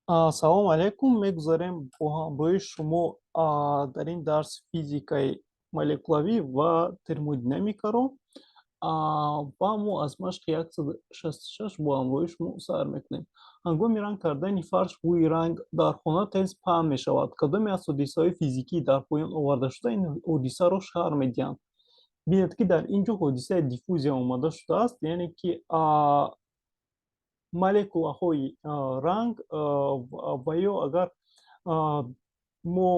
Салом алейкум. Мегузарем бо ҳамроҳи шумо дар ин дарс физикаи молекулавӣ ва термодинамикаро ва мо аз машқи 166 бо ҳамроҳи шумо сар мекунем. Ҳангоми ранг кардани фарш бӯи ранг дар хона тез паҳн мешавад. Кадоме аз ҳодисаҳои физикӣ дар поён овардашуда ин ҳодисаро шарҳ медиҳанд? Бинед, ки дар ин ҷо ҳодисаи диффузия омада шудааст, яъне ки молекулаҳои ранг ва ё агар мо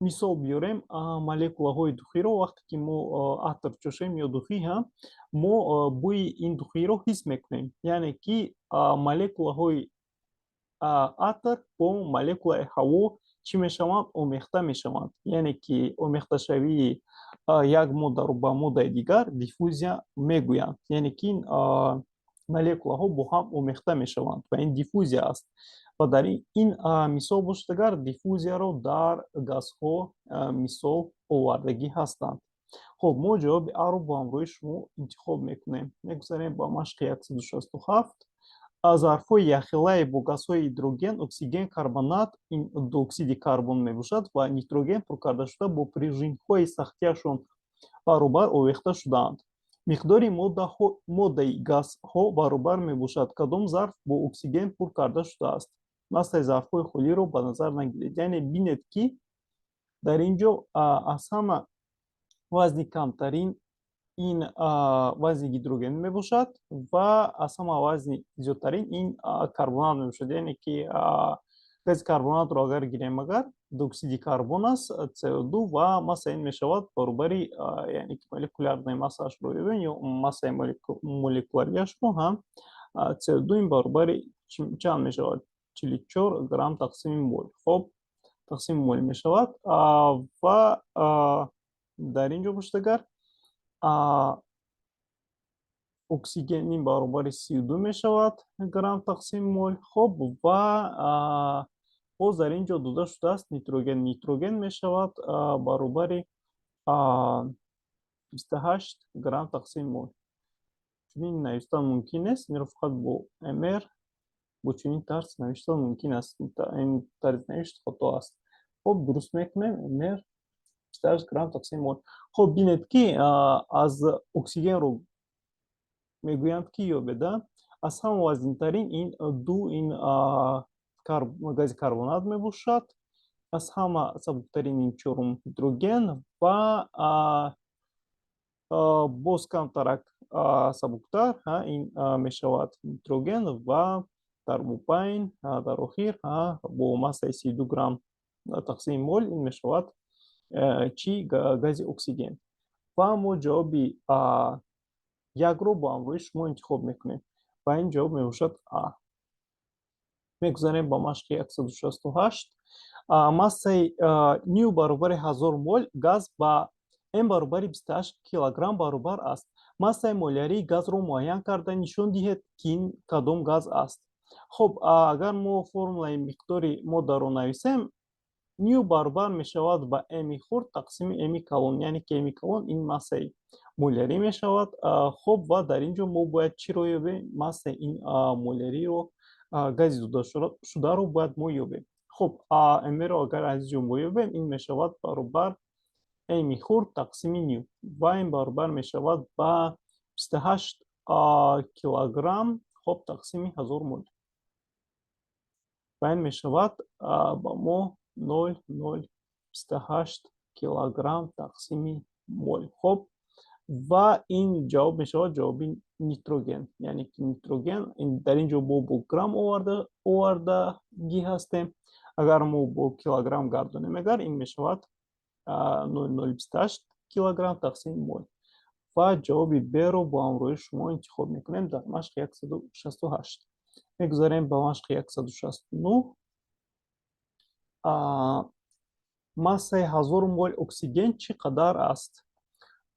мисол биёрем молекулаҳои духиро, вақте ки мо атр чошем ё духи, мо бӯи ин духиро ҳис мекунем, яъне ки молекулаҳои атр бо молекулаи ҳаво чӣ мешаванд? Омехта мешаванд. Яъне ки омехташавии як моддаро ба моддаи дигар диффузия мегӯянд, яъне ки молекулаҳо бо ҳам омехта мешаванд ва ин диффузия аст. Ва дар ин мисол бошад, агар диффузияро дар газҳо мисол овардагӣ ҳастанд. Хуб, мо ҷавоби аро бо ҳамроҳи шумо интихоб мекунем. Мегузарем ба машқи 167. Зарфҳои яхелае бо газҳои гидроген, оксиген, карбонат, ин диоксиди карбон мебошад, ва нитроген пур кардашуда бо пружинҳои сахтиашон баробар овехта шудаанд. Миқдори моддаи газҳо баробар мебошад. Кадом зарф бо оксиген пур карда шудааст? Массаи зарфҳои холиро ба назар нагиред. Яъне бинед, ки дар ин ҷо аз ҳама вазни камтарин ин вазни гидроген мебошад ва аз ҳама вазни зиёдтарин ин карбонат мебошад. Яъне ки гази карбонатро агар гирем, агар диоксиди карбон аст, CO2, ва масса ин мешавад баробари, яъне ки молекулярная массаашро ёбем ё массаи молекулярияшро ҳам, CO2 ин баробари чанд мешавад? 44 грамм тақсими мол. Хоб, тақсими мол мешавад. Ва дар ин ҷо бошад, агар оксиген ин баробари 32 мешавад грамм тақсими мол. Хоб, ва боз дар ин ҷо дода шудааст нитроген. Нитроген мешавад баробари 28 грамм тақсими мол. Чунин навиштан мумкин нест, инро фақат бо мр бо чунин тарз навиштан мумкин аст. Ин тарзи навишт хато аст. Хоб, дуруст мекунем: мр 28 грамм тақсими мол. Хоб, бинед, ки аз оксигенро мегӯянд, ки ёбед. Аз ҳама вазнинтарин ин ду, ин гази карбонат мебошад, аз ҳама сабуктарин ин чорум гидроген ва боз камтарак сабуктар ин мешавад нитроген ва дар мобайн, дар охир, бо массаи 32 грамм тақсими мол ин мешавад чӣ? Гази оксиген. Ва мо ҷавоби якро бо ҳамроҳи шумо интихоб мекунем ва ин ҷавоб мебошад а. Мегузарем ба машқи 168. Массаи ню баробари 1000 мол газ ба м баробари 28 килограмм баробар аст. Массаи молярии газро муайян карда нишон диҳед, ки ин кадом газ аст. Хуб, агар мо формулаи миқдори моддаро нависем, ню баробар мешавад ба ми хурд тақсими ми калон, яъне ки ми калон ин массаи молярӣ мешавад. Хуб, ва дар ин ҷо мо бояд чиро ёбем? Массаи ин моляриро, гази додашударо бояд мо ёбем. Хуб, мро агар аз ин ҷо мо ёбем, ин мешавад баробар ми хурд тақсими ню ва ин баробар мешавад ба 28 килограмм, хоб, тақсими 1000 мол ва ин мешавад ба мо 0,028 килограмм тақсими мол. Хоб, ва ин ҷавоб мешавад ҷавоби нитроген, яъне ки нитроген дар ин ҷо мо бо грамм овардагӣ ҳастем. Агар мо бо килограмм гардонем, агар ин мешавад 0,028 килограмм тақсими мол ва ҷавоби б-ро бо ҳамроҳи шумо интихоб мекунем дар машқи 168. Мегузарем ба машқи 169. Массаи 1000 мол оксиген чӣ қадар аст?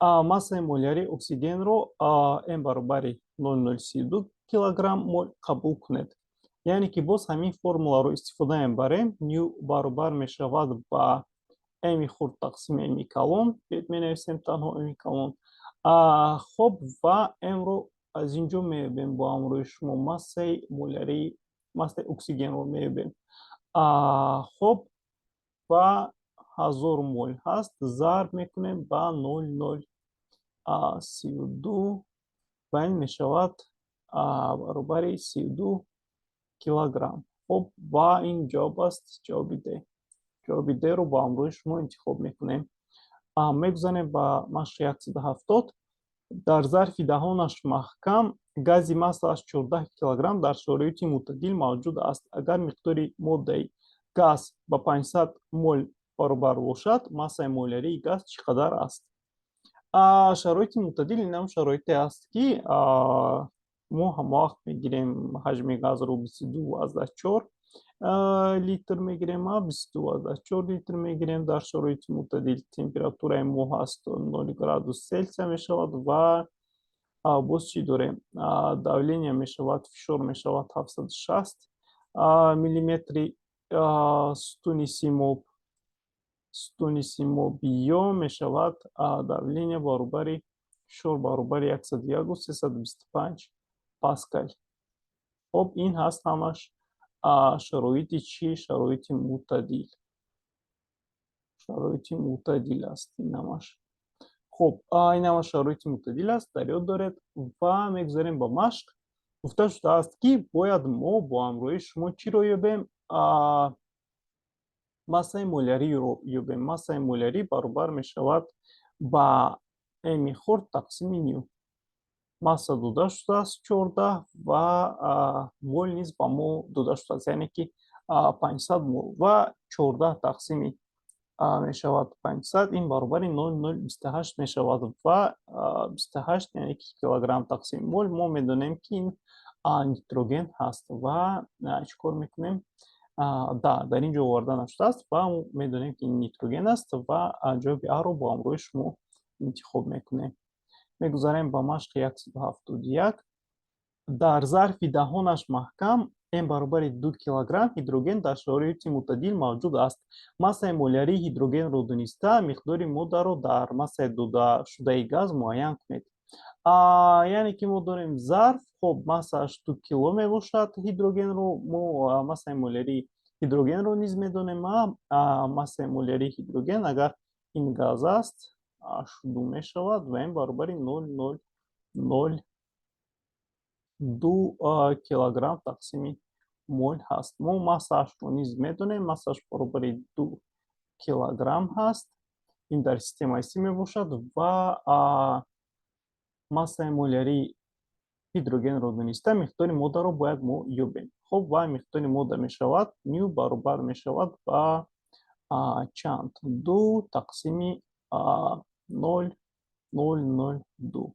Массаи молярии оксигенро м баробари 0,032 килограмм мол қабул кунед. Яъне ки боз ҳамин формуларо истифода мебарем: ню баробар мешавад ба ми хурд тақсими ми калон. Менависем танҳо ми калон. Хоб, ва мро аз ин ҷо меёбем бо ҳамроҳи шумо. Массаи молярии Массаи оксигенро меёбем. Хоб, ва 1000 мол ҳаст, зарб мекунем ба 0,032 ва ин мешавад баробари 32 килограмм. Хоб, ва ин ҷавоб аст, ҷавоби Д. Ҷавоби Д-ро бо ҳамроҳи шумо интихоб мекунем. Мегузарем ба машқи 170. Дар зарфи даҳонаш маҳкам гази массааш 14 килограмм дар шароити мӯътадил мавҷуд аст. Агар миқдори моддаи газ ба 500 мол баробар бошад, массаи молярии газ чӣ қадар аст? Шароити мӯътадил инам шароите аст, ки мо ҳамавақт мегирем ҳаҷми газро 22,4 литр мегирем, 22,4 литр мегирем. Дар шароити мӯътадил температураи мо ҳаст 0 градус Селсия мешавад. Ва боз чӣ дорем? Давление мешавад, фишор мешавад 760 миллиметри сутуни симоб. Сутуни симоби ё мешавад давление баробари фишор баробари 101,325 паскал. Хоб, ин ҳаст ҳамаш шароити чӣ? Шароити мӯътадил, шароити мӯътадил аст ин ҳамаш. Хуб, ин ҳама шароити мӯътадил аст, дар ёд доред. Ва мегузарем ба машқ. Гуфта шудааст, ки бояд мо бо ҳамроҳии шумо чиро ёбем? Массаи моляриро ёбем. Массаи молярӣ баробар мешавад ба м хурд тақсими ню. Масса дода шудааст 14 ва мол низ ба мо дода шудааст, яъне ки 500 мол, ва 14 тақсими мешавад 500, ин баробари 0,028 мешавад. Ва 28, яъне ки килограмм тақсими мол, мо медонем, ки ин нитроген ҳаст. Ва чӣ кор мекунем? Да, дар ин ҷо оварда нашудааст ва медонем, ки ин нитроген аст, ва ҷавоби Аро бо ҳамроҳи шумо интихоб мекунем. Мегузарем ба машқи 171. Дар зарфи даҳонаш маҳкам м баробари 2 килограмм ҳидроген дар шароити мӯътадил мавҷуд аст. Массаи молярии ҳидрогенро дониста, миқдори моддаро дар массаи додашудаи газ муайян кунед. Яъне ки мо дорем зарф, хоб, массааш 2 кило мебошад ҳидрогенро. Мо массаи молярии ҳидрогенро низ медонем. Массаи молярии ҳидроген, агар ин газ аст, H2 мешавад ва ин баробари 0,002 килограмм тақсими мол ҳаст. Мо массаашро низ медонем, массааш баробари 2 килограмм ҳаст, ин дар системаи СИ мебошад. Ва массаи молярии ҳидрогенро дониста, миқдори моддаро бояд мо ёбем. Хоб, ва миқдори модда мешавад ню баробар мешавад ба чанд? Ду тақсими 0,002.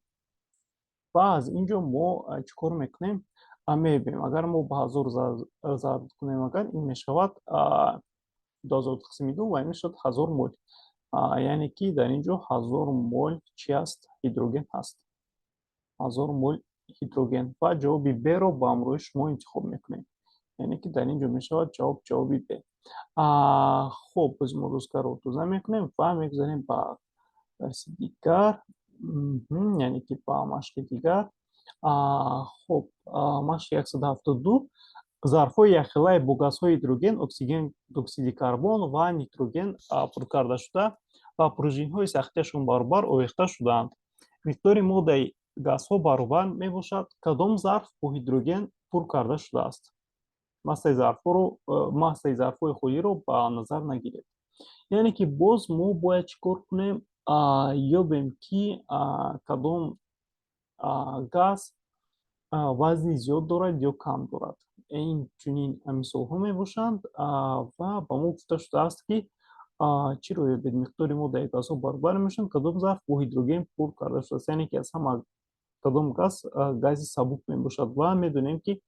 Ва аз ин ҷо мо чӣ кор мекунем? Мебинем, агар мо ба 1000 зарб кунем, агар ин мешавад 2000 тақсими ду ва ин мешавад 1000 мол. Яъне ки дар ин ҷо 1000 мол чӣ аст? Ҳидроген ҳаст, 1000 мол ҳидроген. Ва ҷавоби Б-ро ба ҳамроҳи шумо интихоб мекунем, яъне ки дар ин ҷо мешавад ҷавоб, ҷавоби Б. Хуб, боз мо доскаро тоза мекунем ва мегузарем ба дарси дигар, яъне ки ба машқи дигар. Хуб, машқи 172. Зарфҳои якхелаи бо газҳои ҳидроген, оксиген, диоксиди карбон ва нитроген пур карда шуда ва пружинҳои сахтиашон баробар овехта шудаанд. Миқдори моддаи газҳо баробар мебошад. Кадом зарф бо ҳидроген пур карда шудааст? Массаи зарфҳоро, массаи зарфҳои холиро ба назар нагиред. Яъне ки боз мо бояд чӣ кор кунем? Ёбем, ки кадом газ вазни зиёд дорад ё кам дорад. Ин чунин мисолҳо мебошанд. Ва ба мо гуфта шудааст, ки чиро ёбед? Миқдори моддаи газҳо баробар мешаванд. Кадом зарф бо ҳидроген пур карда шудааст? Яъне ки аз ҳама кадом газ гази сабук мебошад? Ва медонем, ки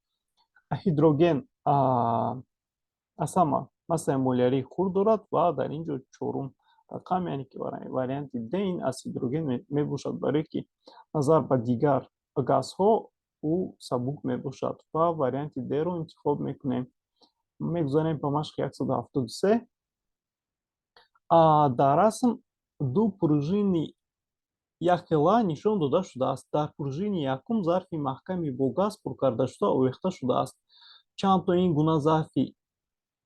ҳидроген аз ҳама массаи молярии хурд дорад ва дар ин ҷо чорум рақам, яъне ки варианти Д, ин аз ҳидроген мебошад, барое ки назар ба дигар газҳо ӯ сабук мебошад, ва варианти Д-ро интихоб мекунем. Мегузарем ба машқи 173. Дар расм ду пружини якхела нишон дода шудааст. Дар пружини якум зарфи маҳками бо газ пур карда шуда овехта шудааст. Чанд то ин гуна зарфи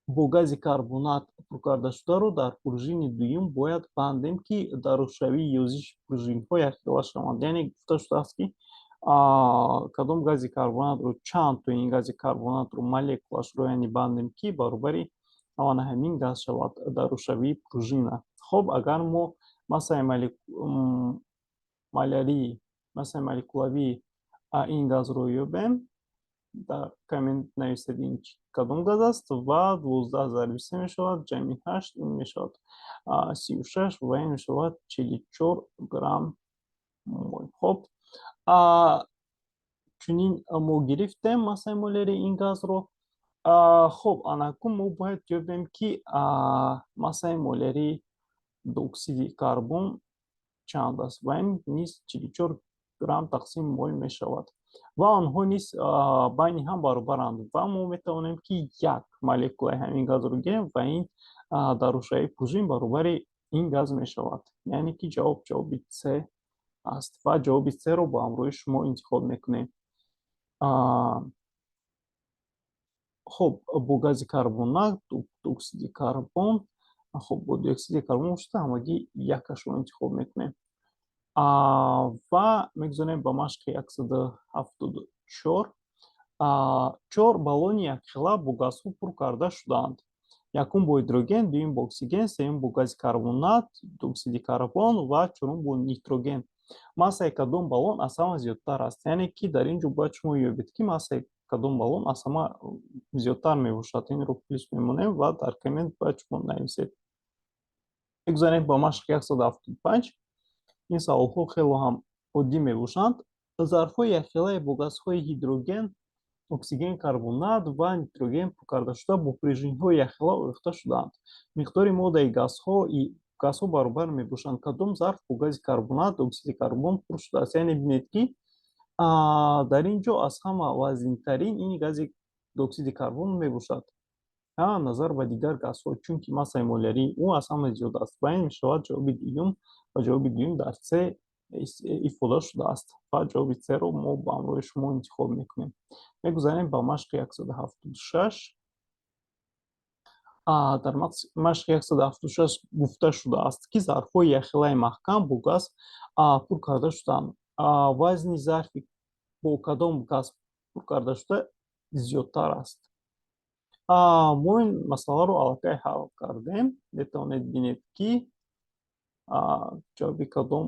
бо гази карбонат пур кардашударо дар пружини дуюм бояд бандем, ки дарозшавии ёзиши пружинҳо якхела шаванд? Яъне гуфта шудааст, ки кадом гази карбонатро, чанд то ин гази карбонатро, молекулашро, яъне бандем, ки баробари ана ҳамин газ шавад дарозшавии пружина. Хоб, агар мо массаи молярии, массаи молекулавии ин газро ёбем, дар коммент нависед, ин кадом газ аст, ва 12 зарби се мешавад, ҷамъи ҳашт, ин мешавад 36 ва ин мешавад 44 грамм мол. Хоб, чунин мо гирифтем массаи молярии ин газро. Хоб, анакун мо бояд ёбем, ки массаи молярии диоксиди карбон чанд аст, ва ин низ 44 грамм тақсими мол мешавад ва онҳо низ байни ҳам баробаранд ва мо метавонем, ки як молекулаи ҳамин газро гирем ва ин дарозшавии пружин баробари ин газ мешавад. Яъне ки ҷавоб ҷавоби С аст ва ҷавоби С-ро бо ҳамроҳи шумо интихоб мекунем. Хоб, бо гази карбонат, диоксиди карбон. Хоб, бо диоксиди карбон бошад, ҳамагӣ якашро интихоб мекунем ва мегузорем ба машқи 174. Чор баллони якхела бо газҳо пур карда шудаанд: якум бо гидроген, дуюм бо оксиген, сеюм бо гази карбонат, диоксиди карбон ва чорум бо нитроген. Массаи кадом баллон аз ҳама зиёдтар аст? Яъне ки дар ин ҷо бояд шумо ёбед, ки массаи кадом баллон аз ҳама зиёдтар мебошад. Инро плюс мемонем ва дар коммент бояд шумо нависед. Мегузарем ба машқи 175. Ин саволҳо хело ҳам оддӣ мебошанд. Зарфҳои якхелаи бо газҳои гидроген, оксиген, карбонат ва нитроген пур кардашуда бо пружинҳои якхела овехта шудаанд. Миқдори моддаи газҳо баробар мебошанд. Кадом зарф бо гази карбонат, диоксиди карбон пур шудааст? Яъне бинед, ки дар ин ҷо аз ҳама вазнинтарин ин гази диоксиди карбон мебошад назар ба дигар газҳо, чунки массаи молярии ӯ аз ҳама зиёд аст ва ин мешавад ҷавоби дуюм ва ҷавоби дуюм дар С ифода шудааст ва ҷавоби С-ро мо ба ҳамроҳи шумо интихоб мекунем. Мегузарем ба машқи 176. Дар машқи 176 гуфта шудааст, ки зарфҳои якхелаи маҳкам бо газ пур карда шудаанд. Вазни зарфи бо кадом газ пур карда шуда зиёдтар аст? Мо ин масъаларо аллакай ҳал кардем. Метавонед бинед, ки ҷавоби кадом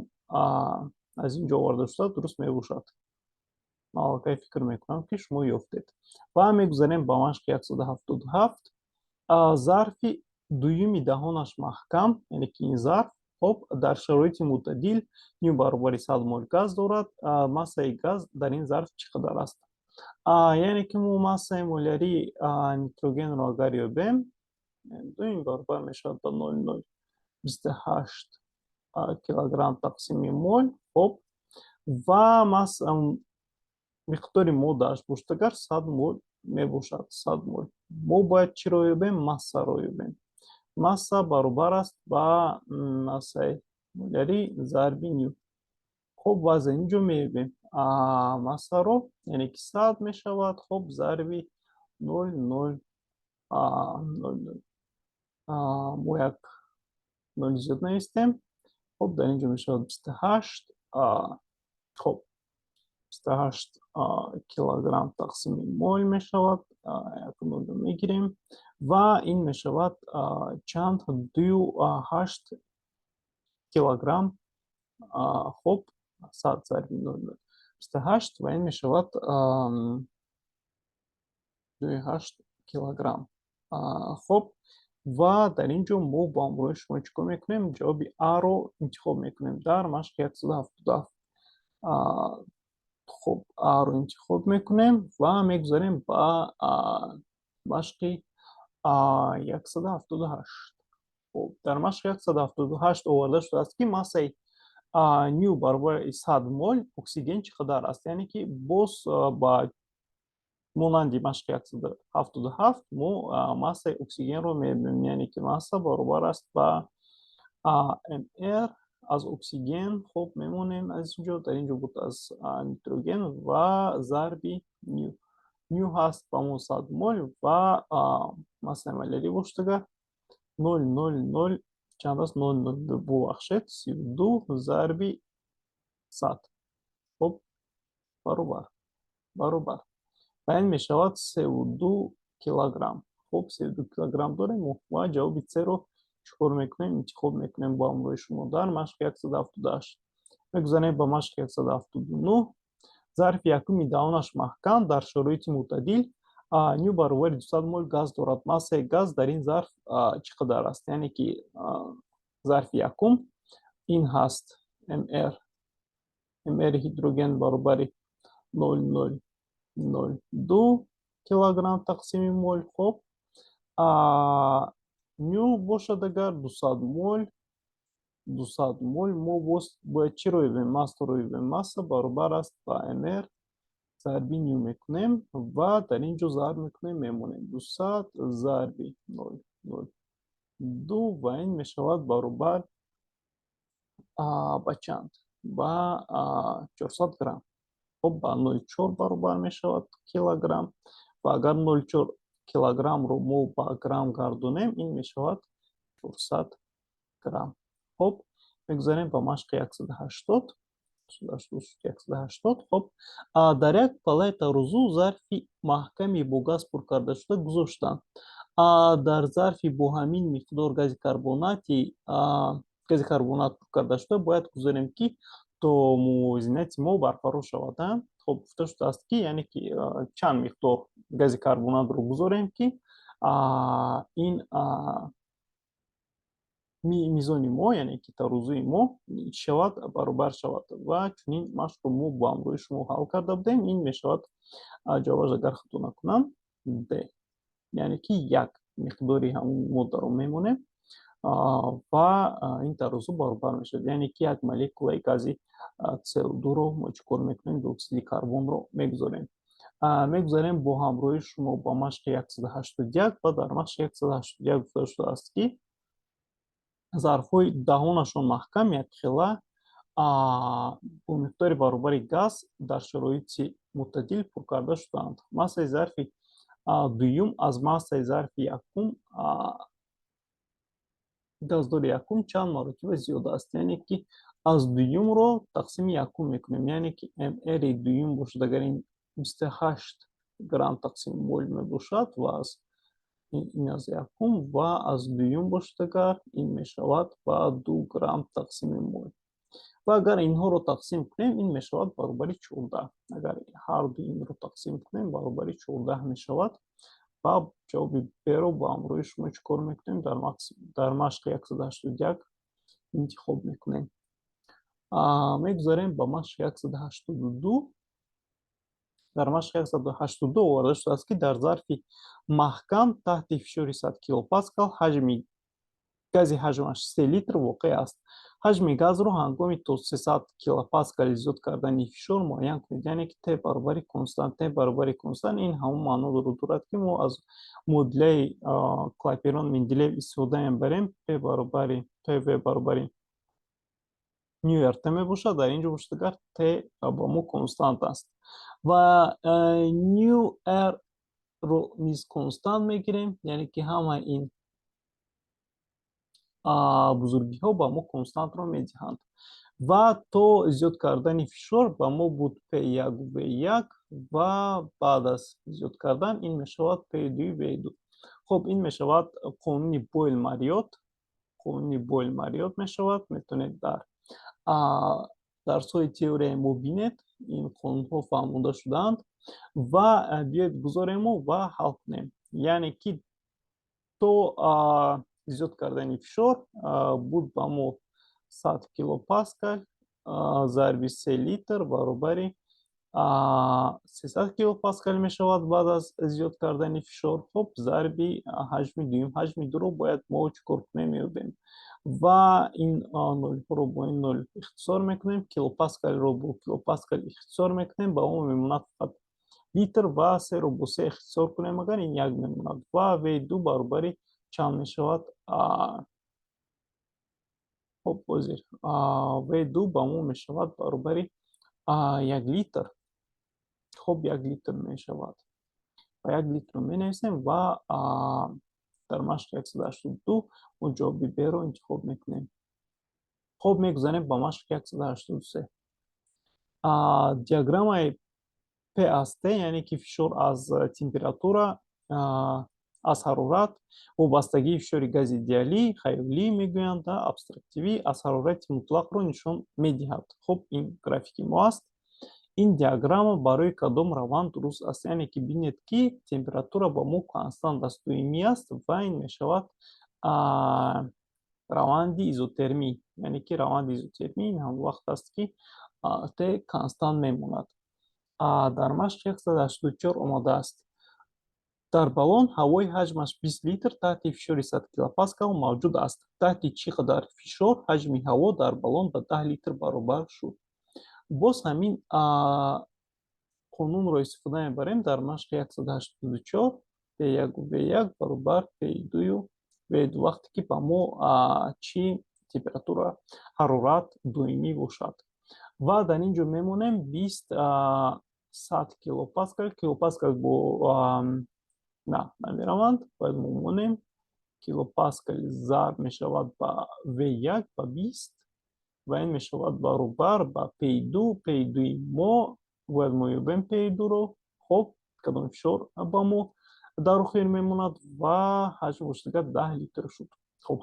аз ин ҷо оварда шуда дуруст мебошад. Ман аллакай фикр мекунам, ки шумо ёфтед. Ва мегузарем ба машқи 177. Зарфи дуюми даҳонаш маҳкам, яъне ки ин зарф, хоб, дар шароити мӯътадил ню баробари 100 мол газ дорад. Массаи газ дар ин зарф чӣ қадар аст? Яъне ки мо массаи молярии нитрогенро агар ёбем, ин баробар мешавад ба 0,028 килограмм тақсими мол. Хоб, ва миқдори моддааш бошад агар, 100 мол мебошад, 100 мол. Мо бояд чиро ёбем? Массаро ёбем. Масса баробар аст ба массаи молярӣ зарби ню. Хоб, ва аз ин ҷо меёбем массаро, яъне ки 100 мешавад, хоб, зарби нол нол нол нол, мо як ноли зиёд навистем. Хоб, дар ин ҷо мешавад 28, хоб, 28 килограмм тақсими мол мешавад. Як нолро мегирем ва ин мешавад чанд? 2,8 килограмм. Хоб, 100 зарби 0,028 ва ин мешавад 2,8 килограмм. Хоб, ва дар ин ҷо мо бо ҳамроҳи шумо чӣ кор мекунем? Ҷавоби А-ро интихоб мекунем дар машқи 177. Хоб, А-ро интихоб мекунем ва мегузарем ба машқи 178. Хоб, дар машқи 178 оварда шудааст, ки массаи ню баробари 100 мол оксиген чӣ қадар аст? Яъне ки боз ба монанди машқи 177 мо массаи оксигенро мебинем, яъне ки масса баробар аст ба мр аз оксиген, хоб, мемонем аз ин ҷо, дар ин ҷо буд аз нитроген, ва зарби ню. Ню ҳаст ба мо 100 мол ва массаи молярӣ бошад агар нол нол нол чанд аст? Нол нол, бубахшед, 32 зарби 100. Хуб, баробар ва ин мешавад 3,2 килограмм. Хуб, 3,2 килограмм дорем ва ҷавоби С-ро чӣ кор мекунем? Интихоб мекунем бо ҳамроҳи шумо дар машқи 178. Мегузарем ба машқи 179. Зарфи якуми даҳонаш маҳкам дар шароити мӯътадил ню баробари 200 мол газ дорад. Массаи газ дар ин зарф чӣ қадар аст? Яъне ки зарфи якум ин ҳаст мр, мр ҳидроген баробари 0,002 килограмм тақсими мол. Хуб, ню бошад агар 200 мол, 200 мол. Мо боз бояд чиро ёбем? Массаро ёбем. Масса баробар аст ба мр зарби ню мекунем ва дар ин ҷо зарб мекунем, мемонем 200 зарби 0,02 ва ин мешавад баробар ба чанд? Ба 400 грамм. Хуб, ба 0,4 баробар мешавад килограмм. Ва агар 0,4 килограммро мо ба грамм гардонем, ин мешавад 400 грамм. Хуб, мегузарем ба машқи 180. 180. Хуб, дар як палаи тарозу зарфи маҳкаме бо газ пур карда шуда гузоштанд. Дар зарфи бо ҳамин миқдор гази карбонат пур карда шуда бояд гузорем, ки то мувозинати мо барқарор шавад. Хуб, гуфта шудааст, ки яъне ки чанд миқдор гази карбонатро гузорем, ки ин мизони мо, яъне ки тарозуи мо чӣ шавад? Баробар шавад. Ва чунин машқро мо бо ҳамроҳи шумо ҳал карда будем. Ин мешавад ҷавобаш, агар хато накунам, Д, яъне ки як миқдори ҳамун моддаро мемонем ва ин тарозу баробар мешавад, яъне ки як молекулаи гази CO2-ро мо чӣ кор мекунем? Диоксиди карбонро мегузорем. Мегузарем бо ҳамроҳи шумо ба машқи 181. Ва дар машқи 181 гуфта шудааст, ки зарфҳои даҳонашон маҳкам якхела бо миқдори баробари газ дар шароити мӯътадил пур карда шудаанд. Массаи зарфи дуюм аз массаи зарфи якум газдори якум чанд маротиба зиёд аст? Яъне ки аз дуюмро тақсими якум мекунем, яъне ки мр дуюм бошад агар, ин 28 грамм тақсими мол мебошад ва аз ин аз якум, ва аз дуюм бошад агар, ин мешавад ба 2 грамм тақсими мол. Ва агар инҳоро тақсим кунем, ин мешавад баробари 14. Агар ҳарду инро тақсим кунем, баробари 14 мешавад. Ва ҷавоби Б-ро бо ҳамроҳи шумо чӣ кор мекунем? Дар машқи 181 интихоб мекунем. Мегузарем ба машқи 182. Дар машқи 182 оварда шудааст, ки дар зарфи маҳкам таҳти фишори 100 килопаскал ҳаҷми гази ҳаҷмаш 3 литр воқеъ аст. Ҳаҷми газро ҳангоми то 300 килопаскали зиёд кардани фишор муайян кунед. Яъне ки Т баробари констант. Т баробари констант, ин ҳамон маъноро дорад, ки мо аз муодилаи Клапейрон Менделеев истифода мебарем. П баробари ПВ баробари ню РТ мебошад. Дар ин ҷо бошад агар, Т ба мо констант аст ва ню Р ро низ констант мегирем, яъне ки ҳамаи ин бузургиҳо ба мо константро медиҳанд. Ва то зиёд кардани фишор ба мо буд P1 V1 ва баъд аз зиёд кардан ин мешавад P2 V2. Хуб, ин мешавад қонуни Бойл Мариот. Қонуни Бойл Мариот мешавад. Метавонед дар дарсҳои теорияи мо бинед, ин қонунҳо фаҳмонда шудаанд. Ва биёед гузорему ва ҳал кунем. Яъне ки то зиёд кардани фишор буд ба мо 100 килопаскал зарби 3 литр баробари 300 килопаскал мешавад баъд аз зиёд кардани фишор. Хуб, зарби ҳаҷми дуюм. Ҳаҷми дуро бояд мо чӣ кор кунем? Меёбем. Ва ин нолҳоро бо ин нол ихтисор мекунем, килопаскалро бо килопаскал ихтисор мекунем, ба мо мемонад фақат литр. Ва серо бо се ихтисор кунем агар, ин як мемонад. Ва V2 баробари чанд мешавад? Хуб, ҳозир V2 ба мо мешавад баробари 1 литр. Хуб, 1 литр мешавад. Ва 1 литрро менависем ва дар машқи 182 мо ҷавоби Б-ро интихоб мекунем. Хоб, мегузарем ба машқи 183. Диаграммаи P аз T, яъне ки фишор аз температура, аз ҳарорат, вобастагии фишори гази идеалӣ, хаёлӣ мегӯянд, абстрактивӣ аз ҳарорати мутлақро нишон медиҳад. Хуб, ин графики мо аст. Ин диаграмма барои кадом раванд дуруст аст? Яъне ки бинед, ки температура ба мо констант аст, доимӣ аст, ва ин мешавад раванди изотермӣ. Яъне ки раванди изотермӣ ин ҳам вақт аст, ки Т констант мемонад. Дар машқи 184 омадааст: дар баллон ҳавои ҳаҷмаш 20 литр таҳти фишори 100 килопаскал мавҷуд аст. Таҳти чӣ қадар фишор ҳаҷми ҳаво дар баллон ба 10 литр баробар шуд? Боз ҳамин қонунро истифода мебарем дар машқи 184: P1 V1 баробар P2 V2, вақте ки ба мо чӣ температура, ҳарорат доимӣ бошад. Ва дар ин ҷо мемонем 20, 100 килопаскал, килопаскал бо на намераванд, бояд мо монем килопаскал зарб мешавад ба V1, ба 20, ва ин мешавад баробар ба P2. P2 мо бояд мо ёбем P2-ро. Хоб, кадом фишор ба мо дар охир мемонад ва ҳаҷм бошад, 10 литр шуд. Хоб,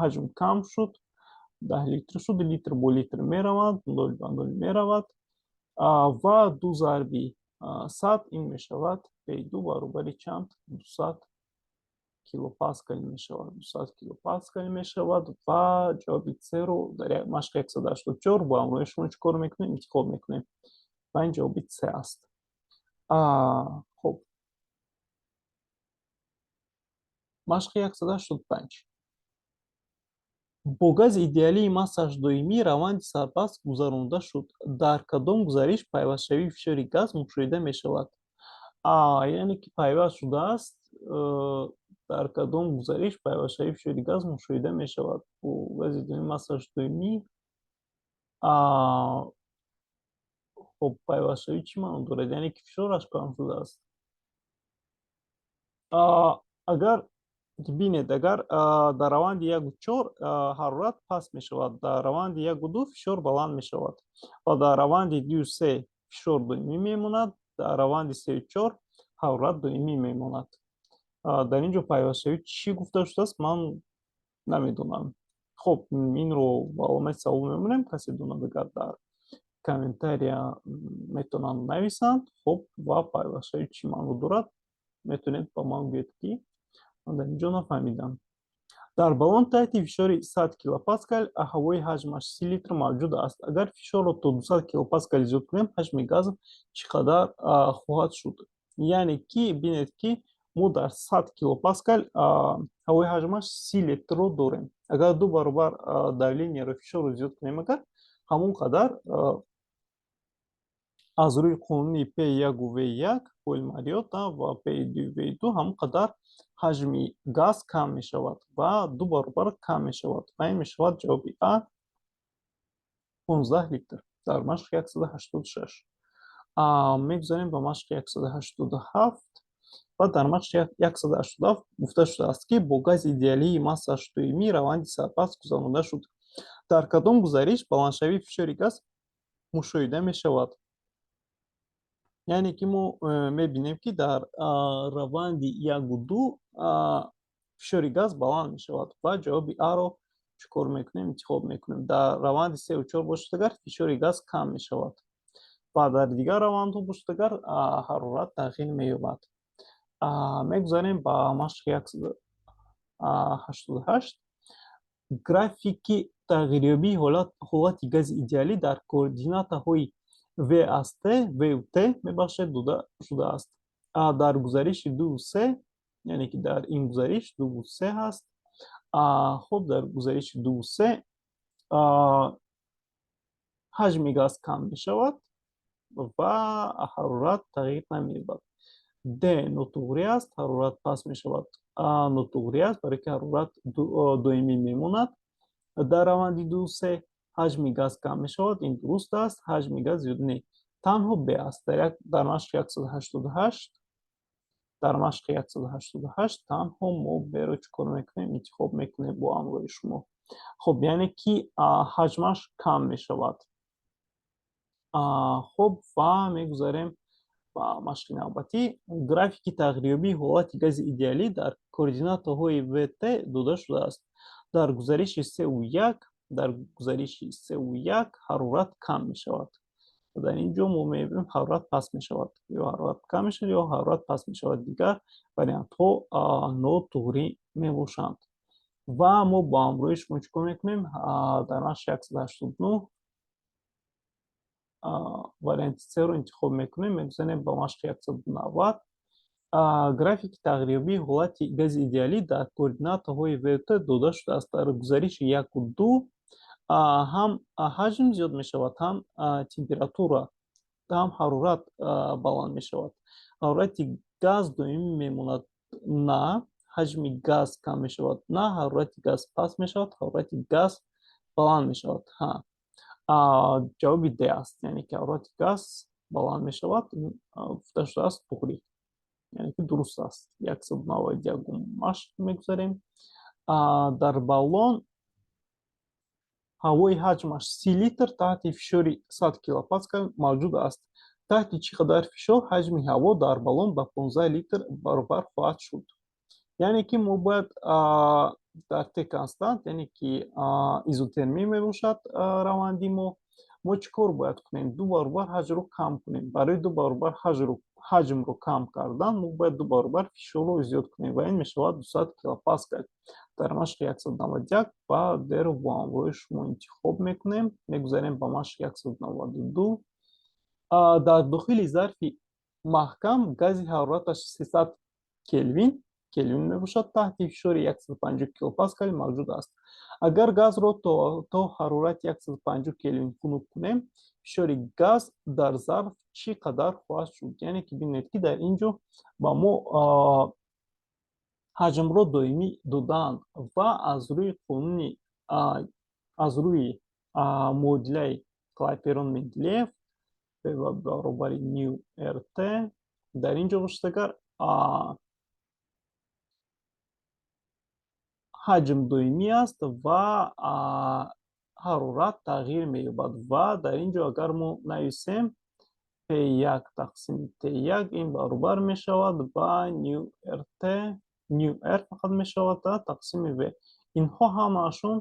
ҳаҷм кам шуд, 10 литр шуд, литр бо литр меравад, нол ба нол меравад ва ду зарби 100, ин мешавад P2 баробари чанд? 200 килопаскал мешавад, 200 килопаскал мешавад. Ва ҷавоби С-ро дар машқи 184 бо ҳамроҳи шумо чӣ кор мекунем? Интихоб мекунем ва ин ҷавоби С аст. Хуб, машқи 185: бо гази идеалии массааш доимӣ раванди сарбаст гузаронда шуд. Дар кадом гузариш пайвастшавии фишори газ мушоҳида мешавад? Яъне ки пайваст шудааст. Дар кадом гузариш пайвастшавии фишори газ мушоҳида мешавад бо гази идеалии массааш доимӣ? Хоб, пайвастшавӣ чӣ маъно дорад? Яъне ки фишораш кам шудааст. Агар бинед, агар дар раванди 1-4 ҳарорат паст мешавад, дар раванди 1-2 фишор баланд мешавад ва дар раванди 2-3 фишор доимӣ мемонад, дар раванди 3-4 ҳарорат доимӣ мемонад. Дар ин ҷо пайвастшавӣ чӣ гуфта шудааст, ман намедонам. Хоб, инро ба аломати савол мемонем. Касе донад, агар дар комментария метавонанд нависанд. Хоб, ва пайвастшавӣ чӣ маъно дорад, метавонед ба ман гӯед, ки ман дар ин ҷо нафаҳмидам. Дар баллон таҳти фишори 100 килопаскал ҳавои ҳаҷмаш 30 литр мавҷуд аст. Агар фишорро то 200 килопаскал зиёд кунем, ҳаҷми газ чӣ қадар хоҳад шуд? Яъне ки бинед, ки мо дар 100 килопаскал ҳавои ҳаҷмаш 30 литрро дорем. Агар ду баробар давлениеро, фишорро зиёд кунем, агар ҳамон қадар аз рӯи қонуни P1 V1 Бойл-Мариотта ва P2 V2 ҳамон қадар ҳаҷми газ кам мешавад ва ду баробар кам мешавад, ва ин мешавад ҷавоби А, 15 литр дар машқи 186. Мегузарем ба машқи 187 ва дар машқи 187 гуфта шудааст, ки бо гази идеалии массааш доимӣ раванди сарбаст гузаронда шуд. Дар кадом гузариш баландшавии фишори газ мушоҳида мешавад? Яъне ки мо мебинем, ки дар раванди 1-2 фишори газ баланд мешавад ва ҷавоби Аро чӣ кор мекунем? Интихоб мекунем. Дар раванди 3-4 бошад агар, фишори газ кам мешавад ва дар дигар равандҳо бошад агар, ҳарорат тағйир меёбад. Мегузарем ба машқи 188. Графики тағйирёбии ҳолати гази идеалӣ дар координатаҳои V аз T, V T мебахшед, дода шудааст. Дар гузариши 2-3, яъне ки дар ин гузариш 2-3 ҳаст. Хуб, дар гузариши 2-3 ҳаҷми газ кам мешавад ва ҳарорат тағйир намеёбад. Д нотуғрӣ аст, ҳарорат паст мешавад. Нотуғрӣ аст, барои ки ҳарорат доимӣ мемонад. Дар раванди 2-3 ҳаҷми газ кам мешавад, ин дуруст аст, ҳаҷми газ зиёд не. Танҳо Б аст. Дар машқи 188 Дар машқи 188 танҳо мо Б-ро чӣ кор мекунем? Интихоб мекунем бо ҳамроҳи шумо. Хуб, яъне ки ҳаҷмаш кам мешавад. Хуб, ва мегузарем ба машқи навбатӣ. Графики тағйирёбии ҳолати гази идеалӣ дар координатаҳои ВТ дода шудааст. Дар гузариши сеу як, дар гузариши сеу як ҳарорат кам мешавад. Дар ин ҷо мо мебинем, ҳарорат паст мешавад. Ё ҳарорат кам мешавад, ё ҳарорат паст мешавад. Дигар вариантҳо нотуғрӣ мебошанд. Ва мо бо ҳамроҳи шумо чӣ кор мекунем? Дар машқи 189 варианти С-ро интихоб мекунем, мегузарем ба машқи 190. Графики тағйирёбии ҳолати гази идеалӣ дар координатаҳои ВТ дода шудааст. Дар гузариши яку ду ҳам ҳаҷм зиёд мешавад, ҳам температура, ҳам ҳарорат баланд мешавад. Ҳарорати газ доимӣ мемонад, на ҳаҷми газ кам мешавад, на ҳарорати газ паст мешавад, ҳарорати газ баланд мешавад. Ҳа, ҷавоби Д аст, яъне ки ҳарорати газ баланд мешавад, гуфта шудааст, туғрӣ, яъне ки дуруст аст. 191-ум машқ мегузарем. Дар баллон ҳавои ҳаҷмаш 30 литр таҳти фишори 100 килопаскал мавҷуд аст. Таҳти чӣ қадар фишор ҳаҷми ҳаво дар баллон ба 15 литр баробар хоҳад шуд? Яъне ки мо бояд дар Т констант, яъне ки изотермӣ мебошад раванди мо. Мо чӣ кор бояд кунем? Ду баробар ҳаҷмро кам кунем. Барои ду баробар ҳаҷмро кам кардан мо бояд ду баробар фишорро зиёд кунем ва ин мешавад 200 килопаскал. Дар машқи 191 ба Д-ро бо ҳамроҳи шумо интихоб мекунем. Мегузарем ба машқи 192. Дар дохили зарфи маҳкам гази ҳарораташ 300 келвин, келвин мебошад, таҳти фишори 150 килопаскал мавҷуд аст. Агар газро то ҳарорати 150 келвин хунук кунем, фишори газ дар зарф чӣ қадар хоҳад шуд? Яъне ки бинед, ки дар ин ҷо ба мо ҳаҷмро доимӣ додаанд ва аз рӯи қонуни, аз рӯи муодилаи Клайперон Менделеев П баробари ню РТ, дар ин ҷо бошад, агар ҳаҷм доимӣ аст ва ҳарорат тағйир меёбад, ва дар ин ҷо агар мо нависем P1 тақсими T1, ин баробар мешавад ба ню РТ, ню R фақат мешавад тақсими В. Инҳо ҳамаашон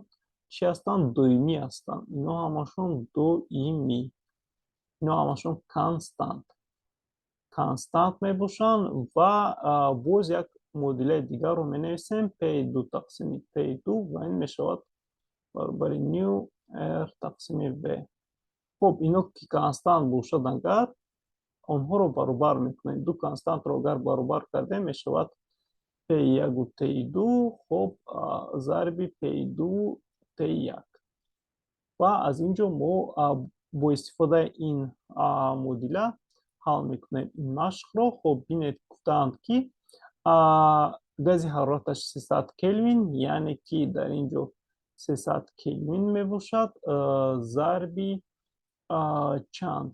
чӣ ҳастанд? Доимӣ ҳастанд. Инҳо ҳамаашон доимӣ. Инҳо ҳамаашон констант. Констант мебошанд ва боз як муодилаи дигарро менависем, P2 тақсими T2, ва ин мешавад баробари ню R тақсими V. Хуб, ино ки констант бошад, агар онҳоро баробар мекунем, ду константро агар баробар кардем, мешавад P1 T2, хуб, зарби P2 T1. Ва аз ин ҷо мо бо истифодаи ин муодила ҳал мекунем ин машқро. Хуб, бинед, гуфтаанд, ки гази ҳарораташ 300 келвин, яъне ки дар ин ҷо 300 келвин мебошад, зарби чанд?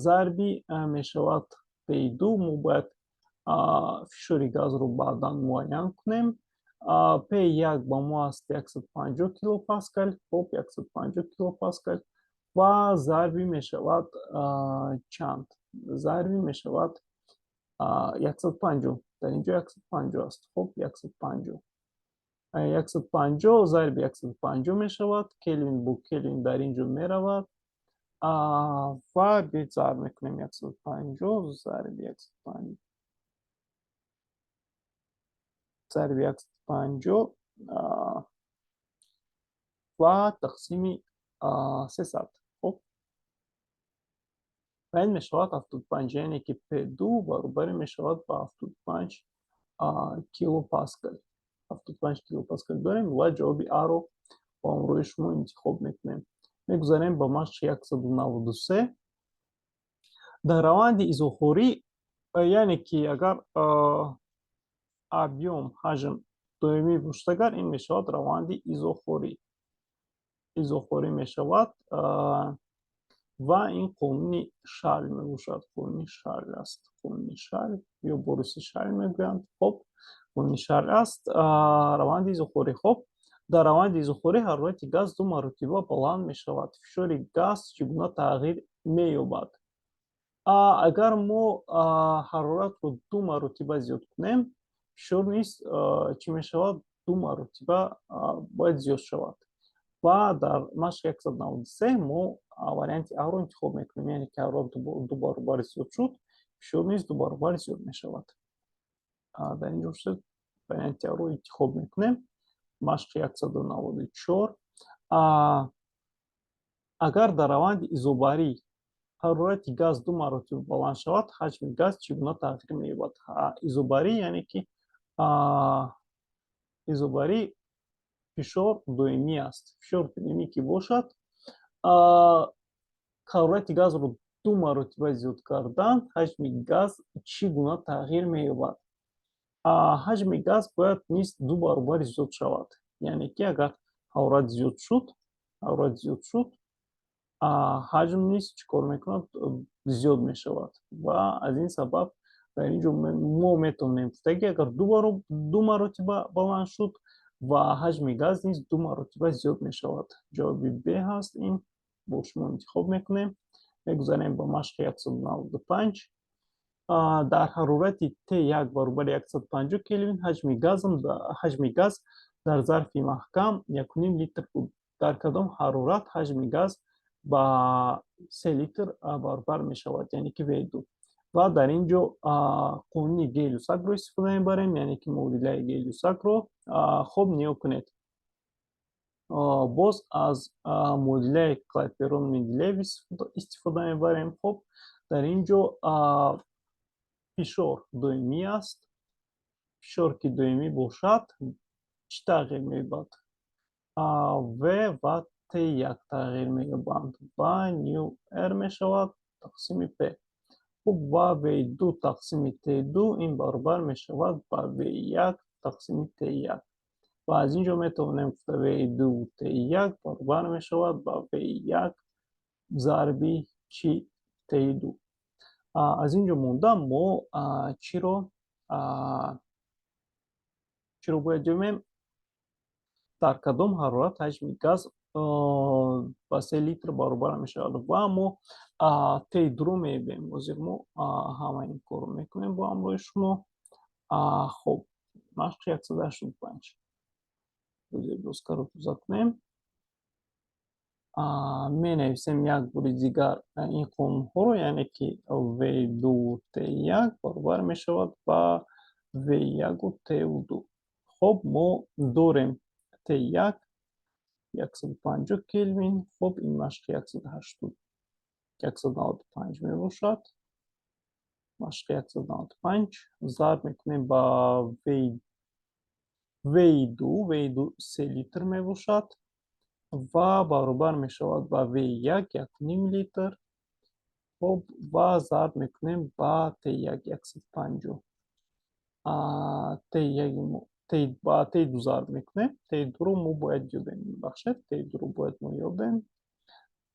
Зарби мешавад P2. Мо бояд фишори газро баъдан муайян кунем. P1 ба мо аст 150 килопаскал, хуб, 150 килопаскал ва зарби мешавад чанд? Зарби мешавад 150. Дар ин ҷо 150 аст. Хуб, 150. 150 зарби 150 мешавад. Келвин бо келвин дар ин ҷо меравад. Ва биёед, зарб мекунем 150 зарби 150 зарби 150 ва тақсими 300. Хуб, ва ин мешавад 75, яъне ки P2 баробари мешавад ба 75 килопаскал. 75 килопаскал дорем ва ҷавоби А-ро бо ҳамроҳи шумо интихоб мекунем. Мегузарем ба машқи 193. Дар раванди изохорӣ, яъне ки агар объём, ҳаҷм доимӣ бошад, агар ин мешавад раванди изохорӣ. Изохорӣ мешавад ва ин қонуни Шарл мебошад. Қонуни Шарл аст. Хуб. Қонуни Шарл ё бо русӣ Шарл мегӯянд. Хоб, қонуни Шарл аст. Раванди изохорӣ. Хоб, дар раванди изохорӣ ҳарорати газ ду маротиба баланд мешавад. Фишори газ чӣ гуна тағйир меёбад? Агар мо ҳароратро ду маротиба зиёд кунем, фишор низ чӣ мешавад? Ду маротиба бояд зиёд шавад. Ва дар машқи 193 мо варианти Аро интихоб мекунем, яъне ки ҳарорат ду баробар зиёд шуд, фишор низ ду баробар зиёд мешавад. Дар ин ҷо шуд, варианти Аро интихоб мекунем. Машқи 194: агар дар раванди изобарӣ ҳарорати газ ду маротиба баланд шавад, ҳаҷми газ чӣ гуна тағйир меёбад? Изобарӣ, яъне ки изобарӣ фишор доимӣ аст. Фишор доимӣ ки бошад, ҳарорати газро ду маротиба зиёд кардан, ҳаҷми газ чӣ гуна тағйир меёбад? Ҳаҷми газ бояд низ ду баробар зиёд шавад, яъне ки агар ҳарорат зиёд шуд, ҳаҷм низ чӣ кор мекунад? Зиёд мешавад. Ва аз ин сабаб дар ин ҷо мо метавонем гуфта, ки агар ду маротиба баланд шуд ва ҳаҷми газ низ ду маротиба зиёд мешавад. Ҷавоби Б ҳаст ин, бо шумо интихоб мекунем. Мегузарем ба машқи 195. Дар ҳарорати Т1 баробари 150 келвин ҳаҷми газ дар зарфи маҳкам 1,5 литр буд. Дар кадом ҳарорат ҳаҷми газ ба 3 литр баробар мешавад, яъне ки В2? Ва дар ин ҷо қонуни Гей-Люссакро истифода мебарем, яъне ки муодилаи Гей-Люссакро. Хоб, нигоҳ кунед, боз аз муодилаи Клайперон Менделеев истифода мебарем. Хоб, дар ин ҷо фишор доимӣ аст. Фишор ки доимӣ бошад, чӣ тағйир меёбад? В ва Т1 тағйир меёбанд ва ню Р мешавад тақсими П. Хуб, ва В2 тақсими Т2 ин баробар мешавад ба В1 тақсими Т1. Ва аз ин ҷо метавонем гуфта, В2 Т1 баробар мешавад ба В1 зарби чи? Т2. Аз ин ҷо монда мо чиро бояд ёбем? Дар кадом ҳарорат ҳаҷми газ ба 3 литр баробар мешавад? Ва мо Т2-ро меёбем. Ҳозир мо ҳама ин корро мекунем бо ҳамроҳи шумо. Хоб, машқи 185. Ҳозир доскаро тоза кунем. Менависем як бори дигар ин қонунҳоро, яъне ки В2 Т1 баробар мешавад ба В1 Т2. Хоб, мо дорем Т1 150 келвин. Хоб, ин машқи 195 мебошад. Машқи 195 зарб мекунем ба В2. В2 3 литр мебошад ва баробар мешавад ба В1 1,5 литр. Хоб, ва зарб мекунем ба Т1 150. Т1 ба Т2 зарб мекунем. Т2-ро мо бояд ёбем, бахшед, Т2-ро бояд мо ёбем.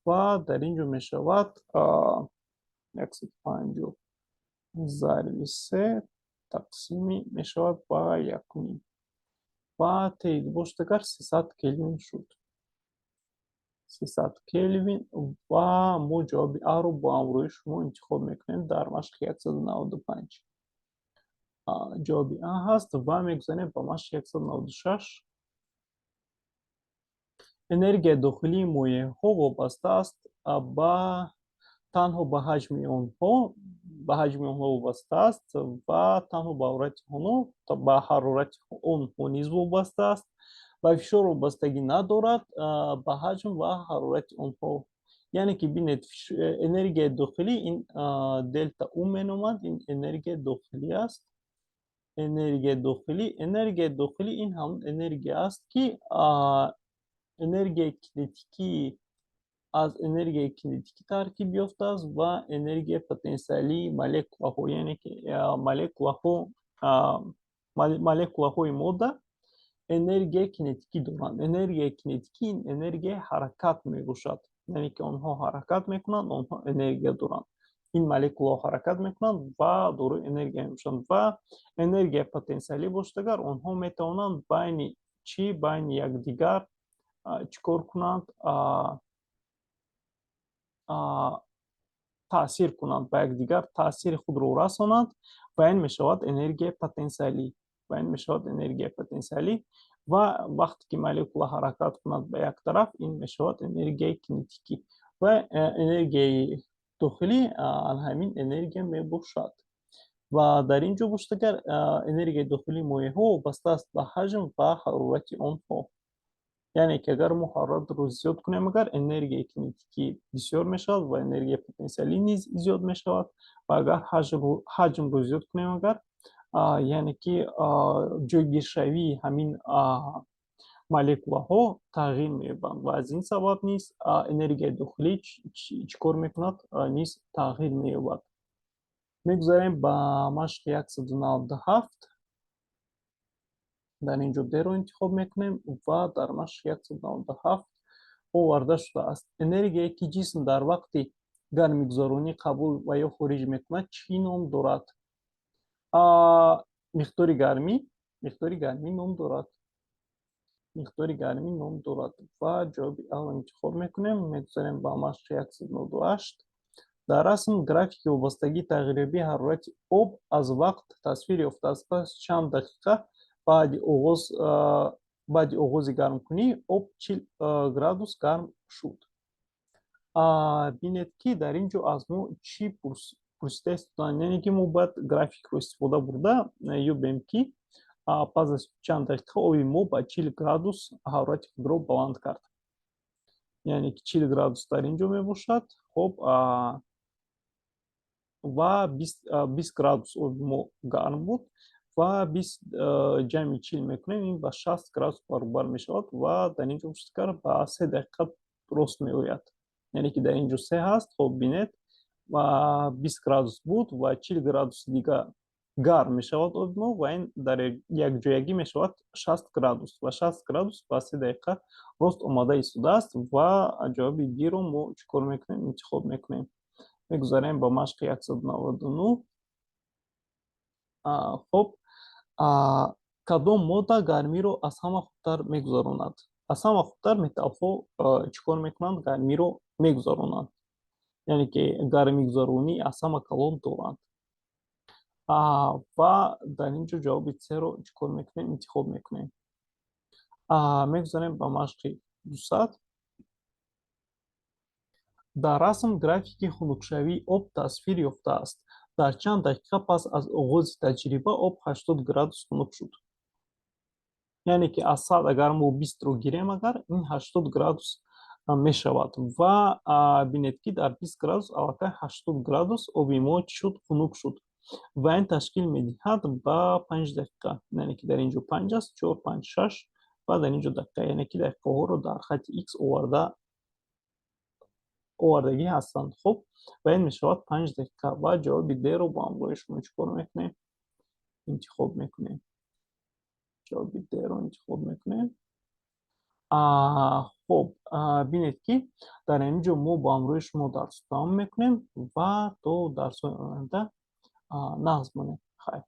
Ва дар ин ҷо мешавад 150 зарби се тақсими мешавад ба 1,5. Ва Т2 бошад агар, 300 келвин шуд. 300 келвин. Ва мо ҷавоби Аро бо ҳамроҳи шумо интихоб мекунем дар машқи 195. Ҷавоби А ҳаст. Ва мегузарем ба машқи 196. Энергияи дохилии моеъҳо вобаста аст ба танҳо ба ҳаҷми онҳо вобаста аст ва танҳо ба ҳарорати онҳо низ вобаста аст, ба фишор вобастагӣ надорад, ба ҳаҷм ва ҳарорати онҳо. Яъне ки бинед, энергияи дохилӣ ин делта У меноманд, ин энергияи дохилӣ аст. Энергияи дохилӣ ин ҳамон энергия аст, ки энергияи кинетикӣ аз энергияи кинетикӣ таркиб ёфтааст ва энергияи потенсиалии молекулаҳо, яъне ки молекулаҳои модда энергияи кинетикӣ доранд. Энергияи кинетикӣ ин энергияи ҳаракат мебошад, яъне ки онҳо ҳаракат мекунанд, онҳо энергия доранд. Ин молекулаҳо ҳаракат мекунанд ва дорои энергия мебошанд. Ва энергияи потенсиалӣ бошад агар, онҳо метавонанд байни чӣ, байни якдигар чӣ кор кунанд? Таъсир кунанд, ба якдигар таъсири худро расонанд ва ин мешавад энергияи потенсиалӣ, ва ин мешавад энергияи потенсиалӣ. Ва вақте ки молекула ҳаракат кунад ба як тараф, ин мешавад энергияи кинетикӣ. Ва энергияи дохилӣ ҳамин энергия мебошад. Ва дар ин ҷо бошад агар, энергияи дохилии моеъҳо вобаста аст ба ҳаҷм ва ҳарорати онҳо. Яъне ки агар мо ҳароратро зиёд кунем агар, энергияи кинетикӣ бисёр мешавад ва энергияи потенсиалӣ низ зиёд мешавад. Ва агар ҳаҷмро зиёд кунем агар, яъне ки ҷойгиршавии ҳамин молекулаҳо тағйир меёбанд ва аз ин сабаб низ энергияи дохилӣ чӣ кор мекунад? Низ тағйир меёбад. Мегузарем ба машқи 197. Дар ин ҷо D-ро интихоб мекунем ва дар машқи 197 оварда шудааст: энергияе, ки ҷисм дар вақти гармигузаронӣ қабул ва ё хориҷ мекунад, чӣ ном дорад? Миқдори гармӣ, миқдори гармӣ ном дорад, миқдори гармӣ ном дорад ва ҷавоби А-ро интихоб мекунем. Мегузарем ба машқи 198. Дар расм графики вобастагии тағйирёбии ҳарорати об аз вақт тасвир ёфтааст. Пас чанд дақиқа баъди оғози гармкунӣ об 40 градус гарм шуд? Бинед, ки дар ин ҷо аз мо чӣ пурсида истоданд. Яъне ки мо бояд графикро истифода бурда ёбем, ки пас аз чанд дақиқа оби мо ба 40 градус ҳарорати худро баланд кард. Яъне ки 40 градус дар ин ҷо мебошад. Хоб, ва 20 градус оби мо гарм буд ва 20 ҷамъи 40 мекунем, ин ба 60 градус баробар мешавад ва дар ин ҷо ба 3 дақиқа рост меояд. Яъне ки дар ин ҷо се ҳаст. Хоб, бинед, ва 20 градус буд ва 40 градуси дига гарм мешавад оби мо ва ин дар якҷоягӣ мешавад 60 градус ва 60 градус ба 3 дақиқа рост омада истодааст ва ҷавоби B-ро мо чӣ кор мекунем? Интихоб мекунем. Мегузарем ба машқи 199. Хоб, кадом модда гармиро аз ҳама хубтар мегузаронад? Аз ҳама хубтар металлҳо чӣ кор мекунанд? Гармиро мегузаронанд, яъне ки гармигузаронӣ аз ҳама калон доранд. Ва дар ин ҷо ҷавоби C-ро чӣ кор мекунем? Интихоб мекунем. Мегузарем ба машқи 200. Дар расм графики хунукшавии об тасвир ёфтааст. Дар чанд дақиқа пас аз оғози таҷриба об 80 градус хунук шуд? Яъне ки аз 100 агар мо 20-ро гирем агар, ин 80 градус мешавад. Ва бинед, ки дар 20 градус аллакай 80 градус оби мо чӣ шуд? Хунук шуд. Ва ин ташкил медиҳад ба 5 дақиқа. Яъне ки дар ин ҷо панҷ аст, чор, панҷ, шаш ва дар ин ҷо дақиқа. Яъне ки дақиқаҳоро дар хати х оварда овардагӣ ҳастанд. Хуб, ва ин мешавад 5 дақиқа ва ҷавоби D-ро бо ҳамроҳи шумо чӣ кор мекунем? Интихоб мекунем. Ҷавоби D-ро интихоб мекунем. Хуб, бинед, ки дар ин ҷо мо бо ҳамроҳи шумо дарсро тамом мекунем ва то дарсҳои оянда нағз монед. Хайр.